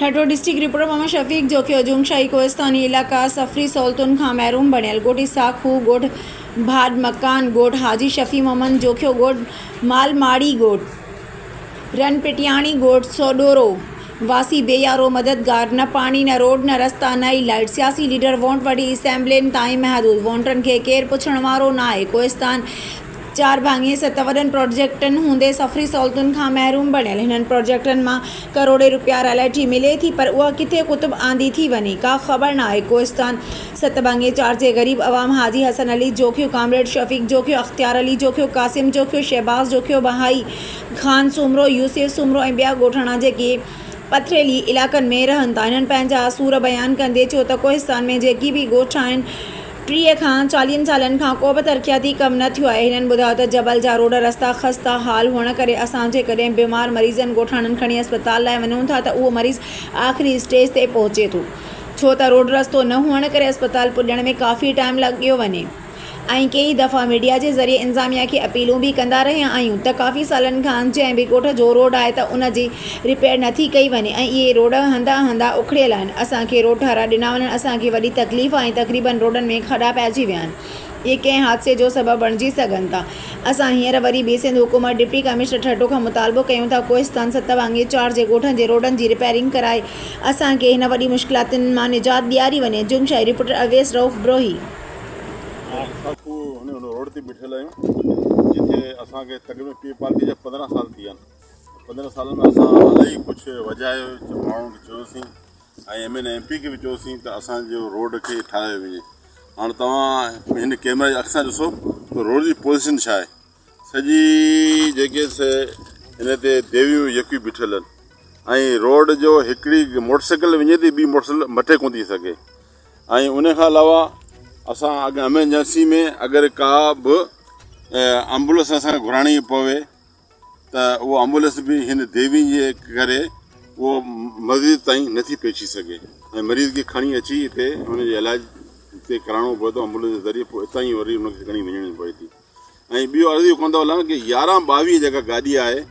Thatta, district reporter Muhammad Shafiq Jokhio, Jungshahi ڪوهستاني علائقا سفري سهولتن کان محروم بڻيل ڳوٺ اسحاق خوء، ڳوٺ ڀاڏ مڪان، ڳوٺ حاجي شفيع محمد جوکيو، ڳوٺ مال ماڙي، ڳوٺ رن پٽياڻي، ڳوٺ سوڏورو واسي بي يارو مددگار، نه پاڻي نه روڊ نه رستا نه ئي لائيٽ، سياسي ليڊر وونٽ وٺي اسيمبلين تائين محدود، وونٽرن کي ڪير پڇڻ وارو ناهي، ڪوهستان چار ڀاڱي ست وڏن پراجيڪٽن هوندي سفري سهولتن کان محروم بڻيل هنن پراجيڪٽن مان ڪروڙين روپيا رائلٽي ملي ٿي پر اها ڪٿي ڪتب آندي ٿي وڃي ڪا خبر ناهي ڪوهستان ست ڀاڱي چار جي غريب عوام حاجي حسن علي جوکيو ڪامريڊ شفيق جوکيو اختيار علي جوکيو قاسم جوکيو شهباز جوکيو بهائي خان سومرو يوسف سومرو ۽ ٻيا ڳوٺاڻا جيڪي پٿريلي علائقن ۾ رهن ٿا هنن پنهنجا سور بيان ڪندي چيو ته ڪوهستان ۾ جيڪي به ڳوٺ آهن 30 کان 40 سالن کان ڪوبه ترقياتي ڪم نه ٿيو آهي. هنن ٻڌايو ته جبل جا روڊ رستا خسته حال هئڻ ڪري اسان جيڪڏهن بيمار مريضن ڳوٺاڻن کڻي اسپتال لاء وڃون ٿا ته اهو مريض آخري اسٽيج تي پهچي ٿو ڇو ته روڊ رستو نه هئڻ ڪري اسپتال پڄڻ ۾ ڪافي ٽائيم لڳيو وڃي. ۽ ڪيئي دفعا ميڊيا جي ذريعي انتظاميا کي اپيلون به ڪندا رهيا آهيون ته ڪافي سالن کان جنهن به ڳوٺ جو روڊ آهي ته ان جي رپيئر نٿي ڪئي وڃي ۽ اهي روڊ هنڌان هنڌان اکڙيل آهن اسان کي روڊ ٺهرائي ڏنا وڃن اسان کي وڏي تڪليف آهي تقريبن روڊن ۾ کڏا پئجي ويا آهن اهي ڪنهن حادثي جو سبب بڻجي سگهن ٿا اسان هينئر وري به سنڌ حڪومت ڊپٽي ڪمشنر ٺٽو کان مطالبو ڪيون ٿا ڪوهستان ست ڀاڱي چار جي ڳوٺن جي روڊن جي رپيئرنگ ڪرائي اسان کي هن وڏي مشڪلاتن مان نجات ڏياري وڃي جنگشاهي رپورٽر اويس رئوف بروهي. اسان ڪو هن روڊ تي بيٺل آهيون جتي اسان کي تقريبن پي پارٽي جا 15 سال ٿي ويا آهن 15 سالن ۾ اسان الاهي ڪجهه وڄايو ماڻهن کي چيوسين ۽ ايم اين ايم پي کي به چيوسين ته اسانجو روڊ کي ٺاهيو وڃي هاڻي توهان هن ڪيمرا جي اک سان ڏسو ته روڊ جي پوزيشن ڇا آهي سڄي جيڪي سي هن تي ديويون يڪيون بيٺل آهن ۽ روڊ جو هڪڙي موٽر سائيڪل وڃي ٿي ٻي موٽر سائيڪل مٽي ڪونه ٿي سگهي ۽ ان کان علاوه اسان اڳ ايمرجنسي ۾ اگر ڪا به ايمبولنس اسان کي گهرائڻي پوي ته اها ايمبولنس به هن ديوين جي ڪري اهو مريض تائين نٿي پهچي سگهي ۽ مريض کي کڻي اچي هتي ان جي علاج هتي ڪرائڻو پوي ٿو ايمبولنس جي ذريعي پوء اتان ئي وري ان کي کڻي وڃڻي پوي ٿي ۽ ٻيو عرض اهو ڪندو هلان ڪي 11 22 جيڪا گاڏي آهي.